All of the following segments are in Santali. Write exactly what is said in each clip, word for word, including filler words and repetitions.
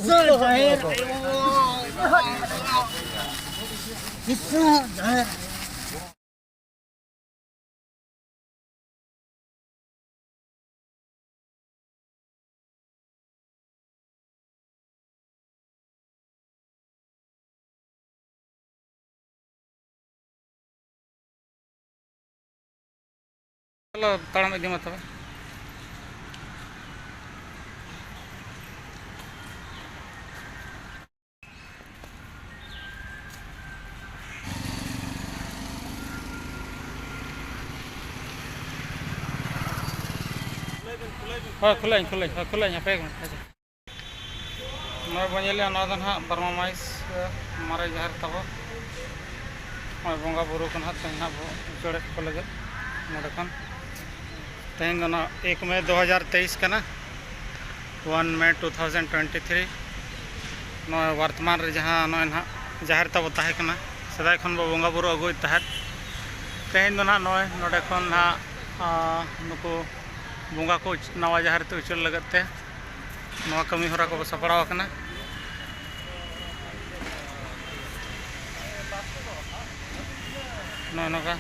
ᱡᱟᱦᱮᱨ ᱟᱭᱳ᱾ ᱡᱟᱦᱮᱨ᱾ ᱪᱚᱞᱚ, ᱛᱟᱲᱟᱢ ᱤᱫᱤ ᱢᱟ ᱛᱚᱵᱮ᱾ ᱦᱳᱭ, ᱠᱷᱩᱞᱟᱹᱧ, ᱠᱷᱩᱞᱟᱹᱧ, ᱦᱳᱭ, ᱠᱷᱩᱞᱟᱹᱧ, ᱦᱟᱯᱮ ᱜᱮ, ᱦᱟᱯᱮ ᱜᱮ᱾ ᱱᱚᱜᱼᱚᱭ ᱵᱚᱱ ᱧᱮᱞᱮᱜᱼᱟ, ᱱᱚᱣᱟ ᱫᱚ ᱱᱟᱦᱟᱜ ᱵᱟᱨᱢᱟ ᱢᱟᱹᱭᱤᱥ, ᱢᱟᱨᱮ ᱡᱟᱦᱮᱨ ᱛᱟᱵᱚ᱾ ᱱᱚᱜᱼᱚᱭ ᱵᱚᱸᱜᱟ ᱵᱩᱨᱩ ᱠᱚ ᱱᱟᱦᱟᱜ ᱛᱮᱦᱮᱧ ᱱᱟᱦᱟᱜ ᱵᱚ ᱩᱪᱟᱹᱲᱮᱫ ᱠᱚ ᱞᱟᱹᱜᱤᱫ ᱱᱚᱰᱮ ᱠᱷᱚᱱ᱾ ᱛᱮᱦᱮᱧ ᱫᱚ ᱱᱟᱦᱟᱜ ᱮᱠ ᱢᱮ ᱫᱩ ᱦᱟᱡᱟᱨ ᱛᱮᱭᱤᱥ ᱠᱟᱱᱟ, one May two thousand twenty three᱾ ᱱᱚᱜᱼᱚᱭ ᱵᱚᱨᱛᱚᱢᱟᱱ ᱨᱮ ᱡᱟᱦᱟᱸ ᱱᱚᱜᱼᱚᱭ ᱱᱟᱦᱟᱜ ᱡᱟᱦᱮᱨ ᱛᱟᱵᱚ ᱛᱟᱦᱮᱸ ᱠᱟᱱᱟ, ᱥᱮᱫᱟᱭ ᱠᱷᱚᱱ ᱵᱚ ᱵᱚᱸᱜᱟ ᱵᱩᱨᱩ ᱟᱹᱜᱩᱭᱮᱫ ᱛᱟᱦᱮᱸᱫ, ᱛᱮᱦᱮᱧ ᱫᱚ ᱱᱟᱦᱟᱜ ᱱᱚᱜᱼᱚᱭ ᱱᱚᱰᱮ ᱠᱷᱚᱱ ᱱᱟᱦᱟᱜ, ᱟᱸ, ᱱᱩᱠᱩ ᱵᱚᱸᱜᱟ ᱠᱚ ᱩᱪ-, ᱱᱟᱣᱟ ᱡᱟᱦᱮᱨ ᱛᱮ ᱩᱪᱟᱹᱲ ᱞᱟᱹᱜᱤᱫ ᱛᱮ ᱱᱚᱣᱟ ᱠᱟᱹᱢᱤ ᱦᱚᱨᱟ ᱠᱚ ᱥᱟᱯᱲᱟᱣ ᱟᱠᱟᱱᱟ᱾ ᱱᱚᱜᱼᱚ ᱱᱚᱝᱠᱟ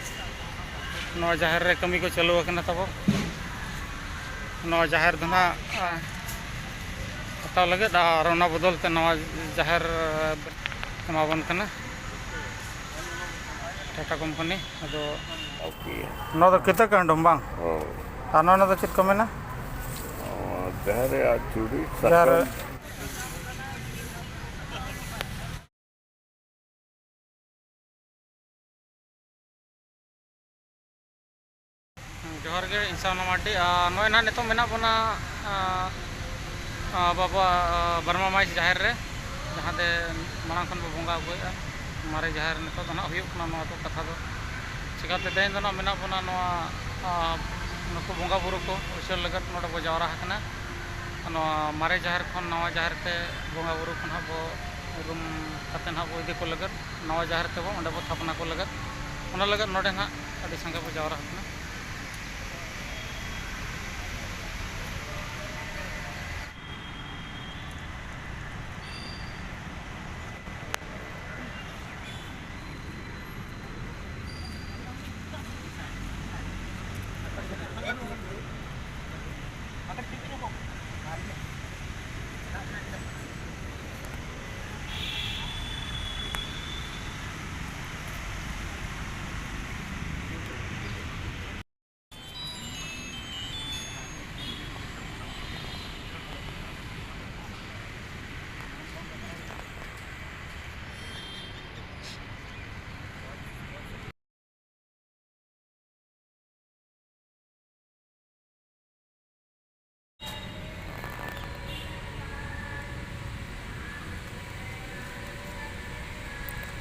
ᱱᱚᱣᱟ ᱡᱟᱦᱮᱨ ᱨᱮ ᱠᱟᱹᱢᱤ ᱠᱚ ᱪᱟᱹᱞᱩ ᱟᱠᱟᱱᱟ ᱛᱟᱵᱚ᱾ ᱱᱚᱣᱟ ᱡᱟᱦᱮᱨ ᱫᱚ ᱱᱟᱦᱟᱜ, ᱟ, ᱦᱟᱛᱟᱣ ᱞᱟᱹᱜᱤᱫ ᱟᱨ ᱚᱱᱟ ᱵᱚᱫᱚᱞ ᱛᱮ ᱱᱟᱣᱟ ᱡᱟᱦᱮᱨ ᱮᱢᱟᱵᱚᱱ ᱠᱟᱱᱟ ᱴᱟᱴᱟ ᱠᱳᱢᱯᱟᱱᱤ᱾ ᱟᱫᱚ ᱱᱚᱣᱟ ᱫᱚ ᱠᱤᱛᱟᱹ ᱠᱟᱹᱰᱩᱢ ᱵᱟᱝ? ᱦᱳᱭ᱾ ᱟᱨ ᱱᱚᱣᱟ ᱫᱚ ᱪᱮᱫ ᱠᱚ ᱢᱮᱱᱟ? ᱱᱚᱣᱟ ᱡᱟᱦᱮᱨ ᱨᱮᱭᱟᱜ ᱪᱩᱲᱤ, ᱡᱟᱦᱮᱨ ᱨᱮ ᱥᱟᱠᱟᱢ᱾ ᱡᱚᱦᱟᱨ ᱜᱮ, ᱤᱧ ᱥᱟᱶ ᱱᱚᱣᱟ ᱢᱟᱨᱰᱤ᱾ ᱟᱨ ᱱᱚᱜᱼᱚᱭ ᱱᱟᱦᱟᱜ ᱱᱤᱛᱚᱜ ᱢᱮᱱᱟᱜ ᱵᱚᱱᱟ, ᱟᱨ, ᱟᱨ ᱵᱟᱵᱟ, ᱟᱨ ᱵᱟᱨᱢᱟ ᱢᱟᱹᱭᱤᱥ ᱡᱟᱦᱮᱨ ᱨᱮ, ᱡᱟᱦᱟᱸ ᱛᱮ ᱢᱟᱲᱟᱝ ᱠᱷᱚᱱ ᱵᱚ ᱵᱚᱸᱜᱟ ᱟᱹᱜᱩᱭᱮᱫᱼᱟ᱾ ᱢᱟᱨᱮ ᱡᱟᱦᱮᱨ ᱱᱤᱛᱚᱜ ᱫᱚ ᱱᱟᱦᱟᱜ ᱦᱩᱭᱩᱜ ᱠᱟᱱᱟ ᱱᱚᱣᱟ ᱫᱚ ᱠᱟᱛᱷᱟ ᱫᱚ᱾ ᱪᱤᱠᱟᱹᱛᱮ ᱛᱮᱦᱮᱧ ᱫᱚ ᱱᱟᱦᱟᱜ ᱢᱮᱱᱟᱜ ᱵᱚᱱᱟ ᱱᱚᱣᱟ, ᱟᱨ ᱱᱩᱠᱩ ᱵᱚᱸᱜᱟ ᱵᱩᱨᱩ ᱠᱚ ᱩᱪᱟᱹᱲ ᱞᱟᱹᱜᱤᱫ ᱱᱚᱰᱮ ᱵᱚ ᱡᱟᱣᱨᱟ ᱟᱠᱟᱱᱟ᱾ ᱱᱚᱣᱟ ᱢᱟᱨᱮ ᱡᱟᱦᱮᱨ ᱠᱷᱚᱱ ᱱᱟᱣᱟ ᱡᱟᱦᱮᱨ ᱛᱮ ᱵᱚᱸᱜᱟ ᱵᱩᱨᱩ ᱠᱚ ᱱᱟᱦᱟᱜ ᱵᱚ ᱨᱩᱢ ᱠᱟᱛᱮ ᱱᱟᱦᱟᱜ ᱵᱚ ᱤᱫᱤ ᱠᱚ ᱞᱟᱹᱜᱤᱫ, ᱱᱟᱣᱟ ᱡᱟᱦᱮᱨ ᱛᱮᱵᱚ ᱚᱸᱰᱮ ᱵᱚ ᱛᱷᱟᱯᱚᱱᱟ ᱠᱚ ᱞᱟᱹᱜᱤᱫ᱾ ᱚᱱᱟ ᱞᱟᱹᱜᱤᱫ ᱱᱚᱰᱮ ᱱᱟᱦᱟᱜ ᱟᱹᱰᱤ ᱥᱟᱸᱜᱮ ᱵᱚ ᱡᱟᱣᱨᱟ ᱟᱠᱟᱱᱟ᱾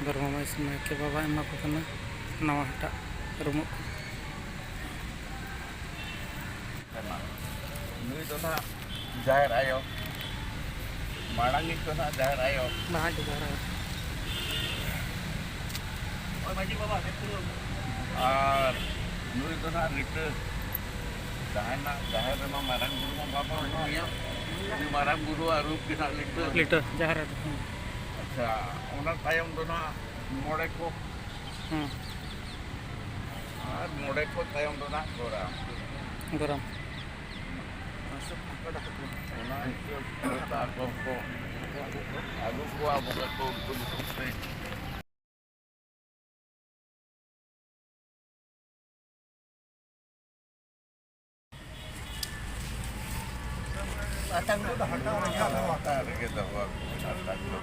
ᱫᱷᱚᱨᱢᱚ ᱢᱟᱹᱡᱷᱤ ᱱᱟᱭᱠᱮ ᱵᱟᱵᱟ ᱮᱢᱟ ᱠᱚ ᱠᱟᱱᱟ ᱱᱟᱣᱟ ᱦᱟᱴᱟᱜ ᱨᱩᱢᱩᱜ ᱠᱚ᱾ ᱠᱟᱱᱟ᱾ ᱱᱩᱭ ᱫᱚ ᱱᱟᱦᱟᱜ ᱡᱟᱦᱮᱨ ᱟᱭᱳ, ᱢᱟᱲᱟᱝᱤᱡ ᱫᱚ ᱱᱟᱦᱟᱜ ᱡᱟᱦᱮᱨ ᱟᱭᱳ᱾ ᱱᱟᱦᱟᱜ ᱫᱚ ᱡᱟᱦᱮᱨ ᱟᱭᱳ᱾ ᱦᱳᱭ, ᱢᱟᱹᱡᱷᱤ ᱵᱟᱵᱟ, ᱟᱨ ᱱᱩᱭ ᱫᱚ ᱱᱟᱦᱟᱜ ᱞᱤᱴᱟᱹ᱾ ᱡᱟᱦᱟᱸᱭ ᱱᱟᱦᱟᱜ ᱡᱟᱦᱮᱨ ᱨᱮᱢᱟ ᱢᱟᱨᱟᱝ ᱵᱩᱨᱩ ᱢᱟ ᱵᱟᱵᱚᱱ ᱧᱩᱭᱟ, ᱩᱱᱤ ᱢᱟᱨᱟᱝ ᱵᱩᱨᱩᱣᱟᱜ ᱨᱩᱯ ᱜᱮ ᱱᱟᱦᱟᱜ ᱞᱤᱴᱟᱹ᱾ ᱞᱤᱴᱟᱹ, ᱡᱟᱦᱮᱨ ᱨᱮ᱾ ᱦᱩᱸ᱾ ᱟᱪᱪᱷᱟ, ᱚᱱᱟ ᱛᱟᱭᱚᱢ ᱫᱚ ᱱᱟᱦᱟᱜ ᱢᱚᱬᱮ ᱠᱚ᱾ ᱦᱩᱸ᱾ ᱟᱨ ᱢᱚᱬᱮ ᱠᱚ ᱛᱟᱭᱚᱢ ᱫᱚ ᱱᱟᱦᱟᱜ ᱜᱚᱨᱟᱢ᱾ ᱜᱚᱨᱟᱢ᱾ ᱚᱱᱟ ᱦᱤᱥᱟᱹᱵ ᱛᱮ ᱟᱠᱚ ᱠᱚ ᱟᱹᱜᱩ ᱠᱚᱣᱟ ᱵᱚᱸᱜᱟ ᱠᱚ ᱩᱱᱠᱩ ᱧᱩᱛᱩᱢ ᱛᱮ᱾ ᱦᱟᱴᱟᱜ ᱨᱮᱜᱮ ᱫᱚᱦᱚ ᱟᱠᱚ ᱢᱮᱱᱟᱜᱼᱟ, ᱦᱟᱴᱟᱜ ᱫᱚ᱾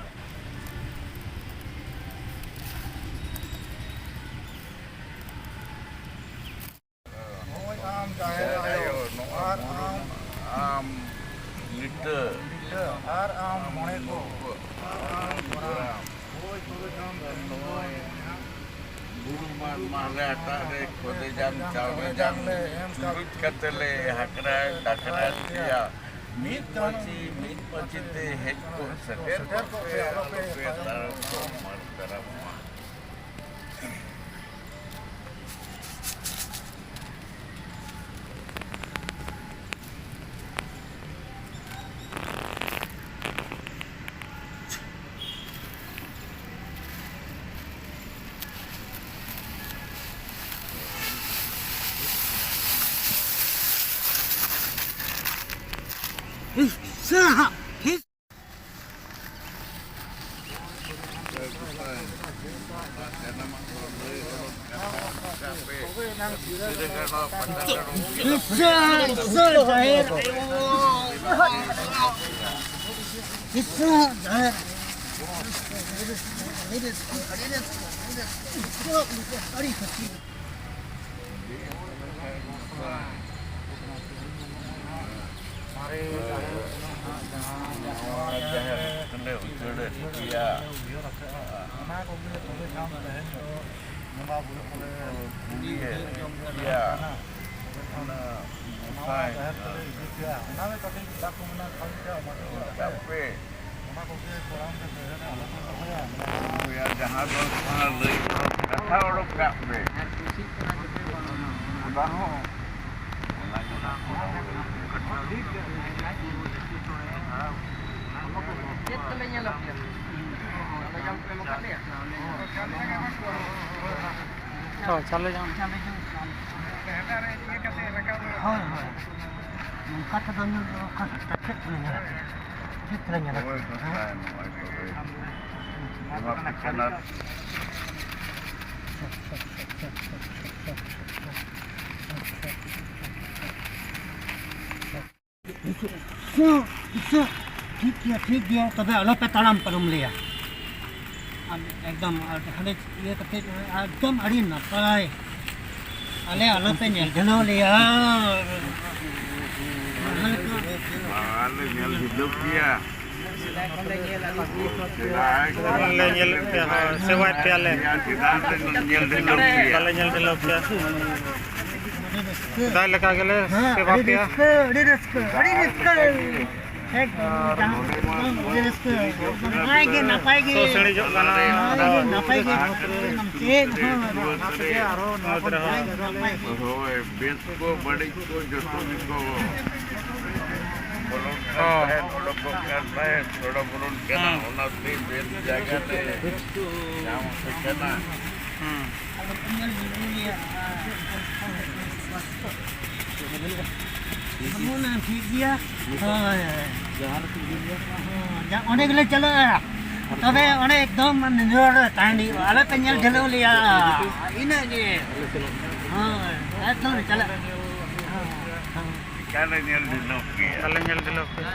ᱱᱚᱜᱼᱚᱭ ᱟᱢ ᱡᱟᱦᱮᱨ ᱟᱭᱳ, ᱱᱚᱜᱼᱚᱭ ᱟᱨ ᱵᱩᱨᱩ ᱟᱢ ᱟᱢ ᱞᱤᱴᱟᱹ, ᱞᱤᱴᱟᱹ, ᱟᱨ ᱟᱢ ᱢᱚᱬᱮ ᱠᱚ, ᱟᱨ ᱟᱢ ᱜᱚᱨᱟᱢ᱾ ᱦᱳᱭ, ᱛᱚᱵᱮ ᱠᱷᱟᱱ ᱛᱮᱦᱮᱧ ᱫᱚ ᱱᱚᱜᱼᱚᱭ ᱵᱩᱨᱩ ᱢᱟ ᱢᱟᱦᱞᱮ ᱦᱟᱴᱟᱜ ᱨᱮ ᱠᱷᱚᱫᱮ ᱡᱟᱝ ᱪᱟᱣᱞᱮ ᱡᱟᱝ ᱞᱮ ᱮᱢ ᱠᱟᱜ ᱪᱩᱨᱩᱡ ᱠᱟᱛᱮ ᱞᱮ ᱦᱟᱠᱨᱟ ᱰᱟᱠᱨᱟ ᱯᱮᱭᱟ᱾ ᱢᱤᱫ ᱯᱟᱹᱪᱤ ᱢᱤᱫ ᱯᱟᱹᱪᱤ ᱛᱮ ᱦᱮᱡ ᱠᱚᱜ ᱥᱮᱴᱮᱨ ᱠᱚᱜ ᱯᱮ, ᱟᱞᱚ ᱯᱮ ᱛᱟᱭᱚᱢ ᱠᱚᱜ ᱢᱟ᱾ ᱢᱟᱨᱮ ᱡᱟᱦᱮᱨ ᱠᱷᱚᱱᱟᱜ ᱡᱟᱦᱟᱸ ᱱᱚᱣᱟ ᱡᱟᱦᱮᱨ ᱠᱚᱞᱮ ᱩᱡᱟᱹᱲᱮᱫ ᱜᱮᱭᱟ᱾ ᱚᱱᱟ ᱛᱚᱵᱮ ᱠᱷᱟᱱ ᱛᱮᱦᱮᱧ ᱫᱚ ᱵᱚᱸᱜᱟ ᱵᱩᱨᱩ ᱠᱚᱞᱮ ᱵᱩᱜᱤᱭᱮᱫ ᱜᱮᱭᱟ᱾ ᱚᱱᱟ ᱜᱚᱸᱥᱟᱭ ᱡᱟᱦᱮᱨ ᱛᱮᱞᱮ ᱤᱫᱤ ᱯᱮᱭᱟ, ᱚᱱᱟ ᱨᱮ ᱠᱟᱹᱴᱤᱡ ᱫᱟᱜ ᱠᱚ ᱢᱮᱱᱟᱜ ᱠᱷᱟᱱ ᱯᱮ ᱮᱢᱟ ᱠᱚᱣᱟ᱾ ᱨᱟᱠᱟᱵ ᱯᱮ᱾ ᱚᱱᱟ ᱠᱚᱜᱮ ᱠᱚᱲᱟᱢ ᱨᱮ ᱛᱟᱦᱮᱱᱟ, ᱟᱞᱚ ᱯᱮ ᱫᱚᱦᱚᱭᱟ᱾ ᱦᱳᱭᱟ, ᱡᱟᱦᱟᱸ ᱫᱚ ᱚᱱᱟ ᱞᱟᱹᱭ ᱠᱟᱛᱷᱟ ᱚᱰᱚᱠ ᱠᱟᱜ ᱯᱮ᱾ ᱚᱱᱟ ᱦᱚᱸ, ᱚᱱᱟ ᱜᱮ ᱱᱟᱜ ᱠᱚᱨᱟᱣ ᱦᱩᱭᱩᱜ ᱠᱟᱱᱟ᱾ ᱪᱮᱫ ᱠᱚᱞᱮ ᱧᱮᱞ ᱟᱯᱮᱭᱟ? ᱟᱞᱮ ᱡᱚᱢ ᱯᱮ ᱮᱢ ᱟᱠᱟᱫ ᱞᱮᱭᱟ? ᱦᱳᱭ, ᱪᱟᱞᱮ ᱡᱚᱝ᱾ ᱦᱳᱭ, ᱦᱳᱭ᱾ ᱱᱚᱝᱠᱟ ᱛᱮᱫᱚ ᱧᱮᱞ ᱫᱚ ᱚᱠᱟ ᱥᱮᱫ ᱪᱮᱫ ᱠᱚᱞᱮ ᱧᱮᱞ ᱟᱯᱮᱭᱟ? ᱪᱮᱫ ᱠᱚᱞᱮ ᱧᱮᱞ ᱟᱯᱮᱭᱟ? ᱦᱳᱭ, ᱦᱳᱭ, ᱦᱮᱸ? ᱦᱳᱭ, ᱦᱳᱭ᱾ ᱮᱢᱟ ᱯᱮ ᱠᱟᱱᱟ᱾ ᱴᱷᱤᱠ ᱜᱮᱭᱟ, ᱴᱷᱤᱠ ᱜᱮᱭᱟ, ᱛᱚᱵᱮ ᱟᱞᱚᱯᱮ ᱛᱟᱲᱟᱢ ᱯᱟᱨᱚᱢ ᱞᱮᱭᱟ᱾ ᱟᱨ ᱮᱠᱫᱚᱢ, ᱟᱨ ᱦᱟᱸᱰᱮ ᱤᱭᱟᱹ ᱠᱟᱛᱮ, ᱮᱠᱫᱚᱢ ᱟᱹᱰᱤ ᱱᱟᱯᱟᱭ᱾ ᱟᱞᱮ ᱟᱞᱚᱯᱮ ᱧᱮᱞ ᱰᱷᱤᱞᱟᱹᱣ ᱞᱮᱭᱟ᱾ ᱵᱟᱞᱮ ᱧᱮᱞ ᱰᱷᱤᱞᱟᱹᱣ ᱯᱮᱭᱟ᱾ ᱞᱮ ᱧᱮᱞᱮᱫ ᱯᱮᱭᱟ, ᱦᱳᱭ, ᱥᱮᱵᱟᱭᱮᱫ ᱯᱮᱭᱟᱞᱮ᱾ ᱪᱮᱫᱟᱜ ᱞᱮ ᱧᱮᱞ ᱰᱷᱤᱞᱟᱹᱣ ᱯᱮᱭᱟ? ᱵᱟᱞᱮ ᱧᱮᱞ ᱰᱷᱤᱞᱟᱹᱣ ᱯᱮᱭᱟ᱾ ᱥᱮᱫᱟᱭ ᱞᱮᱠᱟ ᱜᱮᱞᱮ ᱦᱮᱸ, ᱥᱮᱵᱟ ᱟᱹᱰᱤ ᱯᱮᱭᱟ᱾ ᱨᱟᱹᱥᱠᱟᱹ, ᱟᱹᱰᱤ ᱨᱟᱹᱥᱠᱟᱹ, ᱟᱹᱰᱤ ᱨᱟᱹᱥᱠᱟᱹ᱾ ᱮᱠᱫᱚᱢ, ᱟᱨ ᱡᱟᱦᱟᱸ ᱱᱚᱰᱮ ᱢᱟ ᱮᱠᱫᱚᱢ ᱟᱹᱰᱤ ᱨᱟᱹᱥᱠᱟᱹ᱾ ᱮᱠᱫᱚᱢ ᱱᱟᱯᱟᱭ ᱜᱮ, ᱱᱟᱯᱟᱭ ᱜᱮ᱾ ᱥᱚ ᱥᱤᱬᱤᱡᱚᱜ ᱠᱟᱱᱟ᱾ ᱱᱟᱯᱟᱭ ᱜᱮ, ᱱᱟᱯᱟᱭ ᱜᱮ᱾ ᱮᱠᱫᱚᱢ ᱪᱮᱫ ᱦᱚᱸ ᱵᱟᱝ᱾ ᱱᱚᱣᱟ ᱠᱚᱨᱮ ᱱᱟᱯᱟᱭ ᱜᱮ᱾ ᱦᱳᱭ, ᱵᱮᱥ ᱠᱚ ᱵᱟᱹᱲᱤᱡ ᱠᱚ ᱡᱚᱛᱚ ᱜᱮᱠᱚ ᱵᱚᱞᱚᱱ ᱠᱟᱱ ᱦᱚᱸ᱾ ᱛᱟᱦᱮᱸᱫ, ᱚᱰᱚᱠᱚᱜ ᱠᱟᱱ ᱛᱟᱦᱮᱸᱫ, ᱛᱷᱚᱲᱟ ᱵᱚᱞᱚᱱ ᱠᱟᱱᱟ, ᱦᱩᱸ᱾ ᱚᱱᱟᱛᱮ ᱵᱮᱥ ᱡᱟᱭᱜᱟ ᱞᱮ ᱧᱟᱢ ᱟᱯᱮ ᱠᱟᱱᱟ᱾ ᱦᱩᱸ᱾ ᱴᱷᱤᱠ ᱜᱮᱭᱟ᱾ ᱦᱳᱭ, ᱦᱳᱭ᱾ ᱦᱳᱭ, ᱡᱟ-, ᱚᱸᱰᱮ ᱜᱮᱞᱮ ᱪᱟᱞᱟᱜᱼᱟ᱾ ᱛᱚᱵᱮ ᱚᱸᱰᱮ ᱮᱠᱫᱚᱢ ᱱᱤᱡᱚᱨ ᱛᱟᱦᱮᱱ ᱦᱩᱭᱩᱜᱼᱟ, ᱟᱞᱚ ᱯᱮ ᱧᱮᱞ ᱰᱷᱤᱞᱟᱹᱣ ᱞᱮᱭᱟ᱾ ᱤᱱᱟᱹᱜ ᱜᱮ᱾ ᱦᱳᱭ, ᱮᱠᱫᱚᱢ ᱞᱮ ᱪᱟᱞᱟᱜᱼᱟ᱾ ᱦᱳᱭ, ᱦᱳᱭ᱾ ᱪᱤᱠᱟᱞᱮ ᱧᱮᱞ ᱰᱷᱤᱞᱟᱹᱣ ᱯᱮᱭᱟ? ᱵᱟᱞᱮ ᱧᱮᱞ ᱰᱷᱤᱞᱟᱹᱣ ᱯᱮᱭᱟ᱾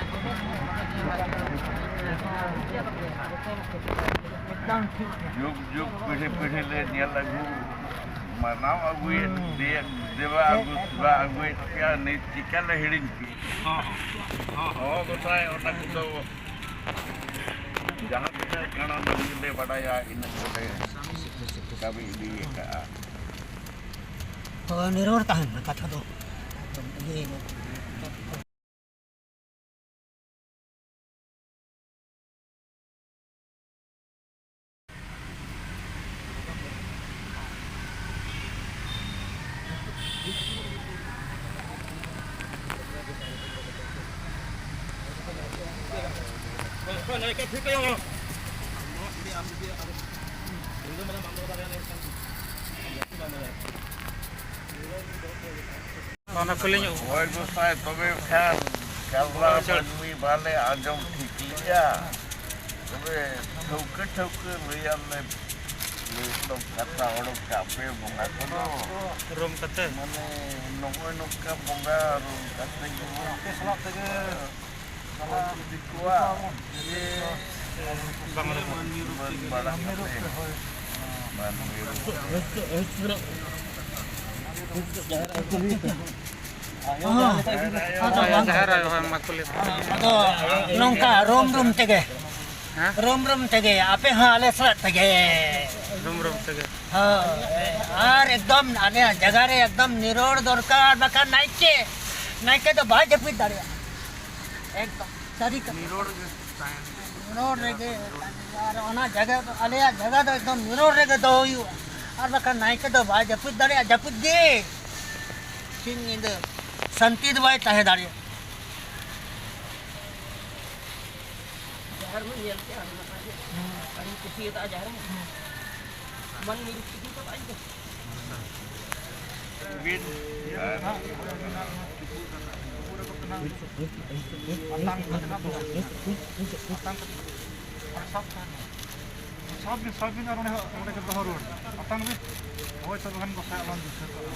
ᱮᱠᱫᱚᱢ ᱴᱷᱤᱠ ᱜᱮᱭᱟ᱾ ᱡᱩᱜᱽ ᱡᱩᱜᱽ ᱯᱤᱲᱦᱤ ᱯᱤᱲᱦᱤ ᱞᱮ ᱧᱮᱞ ᱟᱹᱜᱩ, ᱢᱟᱱᱟᱣ ᱟᱹᱜᱩᱭᱮᱫ, ᱦᱩᱸ᱾ ᱫᱮ-, ᱫᱮᱵᱟ ᱟᱹᱜᱩ, ᱥᱮᱵᱟ ᱟᱹᱜᱩᱭᱮᱫ ᱯᱮᱭᱟ, ᱱᱤᱛ ᱪᱤᱠᱟᱞᱮ ᱦᱤᱲᱤᱧ ᱯᱮᱭᱟ? ᱦᱚᱸ, ᱦᱚᱸ, ᱦᱚᱸ᱾ ᱦᱚᱸ, ᱜᱚᱸᱥᱟᱭ, ᱚᱱᱟ ᱠᱚᱫᱚ ᱡᱟᱦᱟᱸ ᱠᱟᱨᱚᱱ ᱞᱮ ᱵᱟᱰᱟᱭᱟ, ᱤᱱᱟᱹᱜ ᱜᱮᱞᱮ ᱠᱟᱹᱢᱤ ᱤᱫᱤ ᱟᱠᱟᱫᱼᱟ᱾ ᱦᱳᱭ, ᱱᱤᱨᱚᱲ ᱛᱟᱦᱮᱱ ᱢᱟ ᱠᱟᱛᱷᱟ ᱫᱚ᱾ ᱤᱭᱟᱹ ᱚᱱᱟ ᱠᱩᱞᱤ ᱧᱚᱜ᱾ ᱦᱳᱭ ᱜᱚᱸᱥᱟᱭ, ᱛᱚᱵᱮ ᱠᱷᱟᱱ ᱠᱟᱞᱞᱟ ᱢᱟᱹᱱᱢᱤ ᱵᱟᱞᱮ ᱟᱸᱡᱚᱢ ᱴᱷᱤᱠ ᱞᱮᱜᱼᱟ᱾ ᱛᱚᱵᱮ ᱴᱷᱟᱹᱣᱠᱟᱹ ᱴᱷᱟᱹᱣᱠᱟᱹ ᱞᱟᱹᱭᱟᱞᱮ, ᱞᱟᱹᱭ ᱫᱚ ᱠᱟᱛᱷᱟ ᱚᱰᱚᱠ ᱠᱟᱜ ᱯᱮ ᱵᱚᱸᱜᱟ ᱠᱚᱫᱚ᱾ ᱨᱩᱢ ᱠᱟᱛᱮ? ᱢᱟᱱᱮ ᱱᱚᱜᱼᱚᱭ ᱱᱚᱝᱠᱟ ᱵᱚᱸᱜᱟ ᱨᱩᱢ ᱠᱟᱛᱮ ᱜᱮᱵᱚᱱ ᱟᱯᱮ ᱥᱟᱞᱟᱜ ᱛᱮᱜᱮ ᱫᱤᱠᱩᱣᱟᱜ ᱡᱮ ᱵᱟᱝ ᱨᱩᱢ᱾ ᱵᱟᱹᱫ ᱵᱟᱲᱟ ᱠᱟᱛᱮ ᱢᱟᱹᱱᱢᱤ ᱨᱩᱢ᱾ ᱟᱫᱚ ᱡᱟᱦᱮᱨ ᱟᱭᱳ ᱦᱚᱸ ᱢᱟ ᱠᱩᱞᱤ᱾ ᱟᱫᱚ ᱱᱚᱝᱠᱟ ᱨᱩᱢ ᱨᱩᱢ ᱛᱮᱜᱮ, ᱦᱮᱸ? ᱨᱩᱢ ᱨᱩᱢ ᱛᱮᱜᱮ, ᱟᱯᱮ ᱦᱚᱸ ᱟᱞᱮ ᱥᱟᱞᱟᱜ ᱛᱮᱜᱮ᱾ ᱨᱩᱢ ᱨᱩᱢ ᱛᱮᱜᱮ᱾ ᱦᱳᱭ, ᱟᱨ ᱮᱠᱫᱚᱢ ᱟᱞᱮᱭᱟᱜ ᱡᱟᱭᱜᱟ ᱨᱮ ᱮᱠᱫᱚᱢ ᱱᱤᱨᱚᱲ ᱫᱚᱨᱠᱟᱨ, ᱵᱟᱠᱷᱟᱱ ᱱᱟᱭᱠᱮ, ᱱᱟᱭᱠᱮ ᱫᱚ ᱵᱟᱭ ᱡᱟᱹᱯᱤᱫ ᱫᱟᱲᱮᱭᱟᱜᱼᱟ᱾ ᱮᱠᱫᱚᱢ ᱥᱟᱹᱨᱤ ᱠᱟᱛᱷᱟ᱾ ᱱᱤᱨᱚᱲ ᱜᱮ ᱛᱟᱦᱮᱱ᱾ ᱱᱤᱨᱚᱲ ᱨᱮᱜᱮ, ᱟᱨ ᱚᱱᱟ ᱡᱟᱭᱜᱟ ᱫᱚ, ᱟᱞᱮᱭᱟᱜ ᱡᱟᱭᱜᱟ ᱫᱚ ᱮᱠᱫᱚᱢ ᱱᱤᱨᱚᱲ ᱨᱮᱜᱮ ᱫᱚᱦᱚ ᱦᱩᱭᱩᱜᱼᱟ, ᱟᱨ ᱵᱟᱠᱷᱟᱱ ᱱᱟᱭᱠᱮ ᱫᱚ ᱵᱟᱭ ᱡᱟᱹᱯᱤᱫ ᱫᱟᱲᱮᱭᱟᱜᱼᱟ, ᱡᱟᱹᱯᱤᱫ ᱜᱮ᱾ ᱥᱤᱧ ᱧᱤᱫᱟᱹ ᱥᱟᱱᱛᱤ ᱫᱚ ᱵᱟᱭ ᱛᱟᱦᱮᱸ ᱫᱟᱲᱮᱭᱟᱜᱼᱟ᱾ ᱡᱟᱦᱮᱨ ᱦᱚᱸ ᱧᱮᱞ ᱠᱮᱜᱼᱟ, ᱟᱹᱰᱤ ᱱᱟᱯᱟᱭ ᱜᱮ᱾ ᱟᱹᱰᱤᱧ ᱠᱩᱥᱤᱭᱟᱫᱟ ᱡᱟᱦᱮᱨ ᱦᱚᱸ᱾ ᱢᱟᱹᱱᱢᱤ ᱨᱩᱯ ᱛᱮᱜᱮᱧ ᱪᱟᱞᱟᱜᱼᱟ ᱤᱧ ᱫᱚ᱾ ᱟᱛᱟᱝ ᱠᱟᱛᱮ ᱱᱟᱜ ᱫᱚ ᱟᱛᱟᱝ ᱠᱟᱛᱮ ᱟᱨ ᱥᱟᱵ ᱛᱟᱦᱮᱱ ᱢᱟ᱾ ᱥᱟᱵ ᱵᱤᱱ, ᱥᱟᱵ ᱵᱤᱱ ᱟᱨ ᱚᱸᱰᱮ, ᱚᱸᱰᱮ ᱜᱮ ᱫᱚᱦᱚ ᱨᱩᱣᱟᱹᱲ ᱵᱤᱱ᱾ ᱟᱛᱟᱝ ᱵᱤᱱ᱾ ᱦᱳᱭ, ᱛᱚᱵᱮ ᱠᱷᱟᱱ ᱜᱚᱸᱥᱟᱭ ᱟᱞᱟᱝ ᱫᱤᱥᱟᱹ ᱠᱟᱜᱼᱟ᱾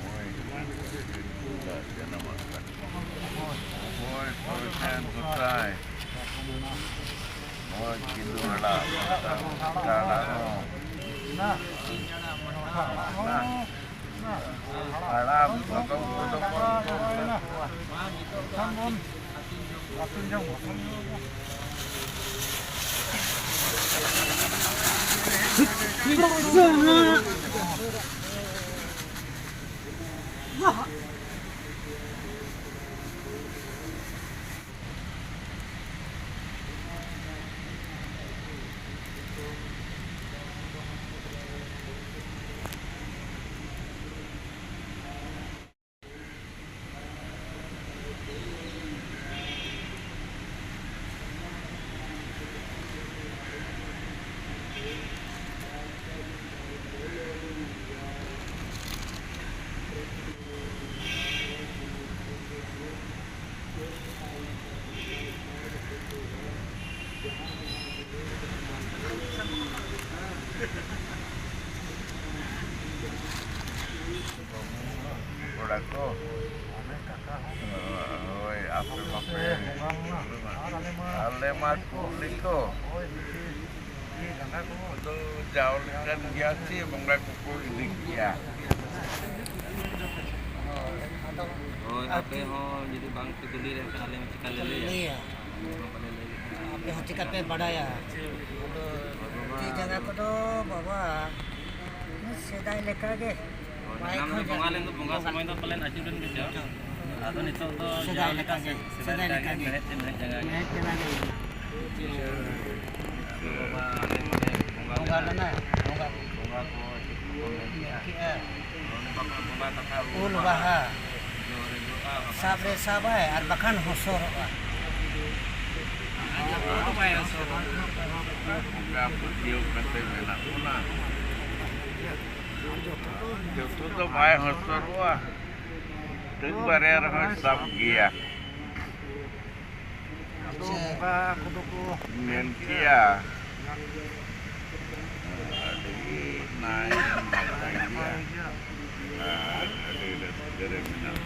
ᱦᱳᱭ, ᱦᱳᱭ, ᱦᱳᱭ, ᱜᱚᱸᱥᱟᱭ᱾ ᱦᱳᱭ, ᱠᱤᱫᱩ ᱟᱲᱟᱜ, ᱟᱲᱟᱜ ᱦᱚᱸ᱾ ᱦᱟᱲᱟᱢ ᱵᱟᱠᱚ ᱩᱱᱠᱩ ᱫᱚ ᱠᱚ ᱠᱷᱟᱱ ᱵᱚᱱ ᱟᱹᱛᱤᱧ ᱡᱚᱝ ᱵᱟᱠᱚ ᱠᱚᱲᱟ ᱠᱚ᱾ ᱦᱳᱭ, ᱟᱯᱮ ᱢᱟᱯᱮ ᱟᱞᱮ ᱢᱟ ᱠᱩᱞᱤ ᱠᱚ᱾ ᱟᱫᱚ ᱡᱟᱣ ᱞᱮᱠᱟᱱ ᱜᱮᱭᱟ ᱥᱮ ᱵᱚᱸᱜᱟ ᱠᱚᱠᱚ ᱤᱫᱤ ᱜᱮᱭᱟ᱾ ᱦᱳᱭ, ᱟᱯᱮ ᱦᱚᱸ ᱡᱩᱫᱤ ᱵᱟᱝ ᱯᱮ ᱠᱩᱞᱤ ᱞᱮᱱᱠᱷᱟᱱ ᱟᱞᱮ ᱦᱚᱸ ᱪᱤᱠᱟ ᱞᱮ ᱞᱟᱹᱭᱟ? ᱞᱟᱹᱭᱟ᱾ ᱟᱯᱮ ᱦᱚᱸ ᱪᱤᱠᱟ ᱯᱮ ᱵᱟᱰᱟᱭᱟ? ᱟᱫᱚ ᱛᱤ ᱡᱟᱸᱜᱟ ᱠᱚᱫᱚ ᱵᱟᱵᱟ, ᱥᱮᱫᱟᱭ ᱞᱮᱠᱟ ᱜᱮ᱾ ᱦᱳᱭ, ᱵᱟᱭ ᱢᱟᱲᱟᱝ ᱫᱚ ᱠᱷᱚᱡᱟ᱾ ᱵᱚᱸᱜᱟ ᱞᱮᱱ ᱫᱚ, ᱵᱚᱸᱜᱟ ᱥᱚᱢᱚᱭ ᱫᱚ ᱯᱟᱞᱮᱱ ᱟᱹᱪᱩᱨ ᱞᱮᱱ ᱜᱮᱪᱚ᱾ ᱟᱫᱚ ᱱᱤᱛᱚᱜ ᱫᱚ ᱥᱮᱫᱟᱭ ᱡᱟᱣ ᱞᱮᱠᱟ ᱞᱮᱠᱟ ᱜᱮ, ᱥᱮᱫᱟᱭ ᱥᱮᱫᱟᱭ ᱞᱮᱠᱟ ᱞᱮᱠᱟ ᱜᱮ ᱜᱮ᱾ ᱢᱮᱬᱦᱮᱫ ᱛᱮ ᱢᱮᱬᱦᱮᱫ ᱡᱟᱸᱜᱟ ᱜᱮ᱾ ᱢᱮᱬᱦᱮᱫ ᱡᱟᱸᱜᱟ ᱜᱮ ᱢᱮᱱᱟᱜᱼᱟ᱾ ᱟᱫᱚ ᱵᱟᱵᱟ, ᱟᱞᱮ ᱱᱚᱰᱮ ᱵᱚᱸᱜᱟ ᱵᱚᱸᱜᱟ ᱞᱮᱱᱟ᱾ ᱞᱮᱱᱟ, ᱵᱚᱸᱜᱟ᱾ ᱵᱚᱸᱜᱟ ᱠᱚ ᱪᱮᱫ ᱠᱚᱠᱚ ᱢᱮᱱ ᱠᱮᱜᱼᱟ? ᱢᱮᱱ ᱠᱮᱜᱼᱟ᱾ ᱱᱚᱰᱮ ᱵᱟᱠᱚ ᱵᱚᱸᱜᱟ ᱠᱟᱛᱷᱟ ᱩᱞ ᱩᱞ ᱵᱟᱦᱟ᱾ ᱵᱟᱦᱟ᱾ ᱡᱚ ᱨᱮ ᱡᱚᱜᱼᱟ, ᱵᱟᱠᱷᱟᱱ ᱥᱟᱵ ᱨᱮ ᱥᱟᱵᱟᱭ ᱟᱨ ᱵᱟᱠᱷᱟᱱ ᱦᱚᱸᱥᱚᱨᱚᱜᱼᱟ᱾ ᱟᱨ ᱡᱚᱛᱚ ᱫᱚ ᱵᱟᱭ ᱦᱚᱸᱥᱚᱨᱚᱜᱼᱟ᱾ ᱵᱚᱸᱜᱟ ᱯᱟᱹᱛᱭᱟᱹᱣ ᱠᱟᱛᱮ ᱢᱮᱱᱟᱜ ᱵᱚᱱᱟ᱾ ᱡᱚᱛᱚ ᱫᱚ ᱵᱟᱭ ᱦᱚᱸᱥᱚᱨᱚᱜᱼᱟ᱾ ᱴᱷᱤᱠ ᱵᱟᱨᱭᱟ ᱨᱮᱦᱚᱸᱭ ᱥᱟᱵ ᱜᱮᱭᱟ᱾ ᱟᱫᱚ ᱵᱚᱸᱜᱟ ᱠᱚᱫᱚ ᱠᱚ ᱢᱮᱱ ᱠᱮᱭᱟ᱾ ᱟᱹᱰᱤ ᱱᱟᱭ ᱱᱟᱯᱟᱭ ᱜᱮᱭᱟ᱾ ᱟᱨ ᱟᱹᱰᱤ ᱨᱟᱹᱥᱠᱟᱹ ᱨᱮ ᱢᱮᱱᱟᱜ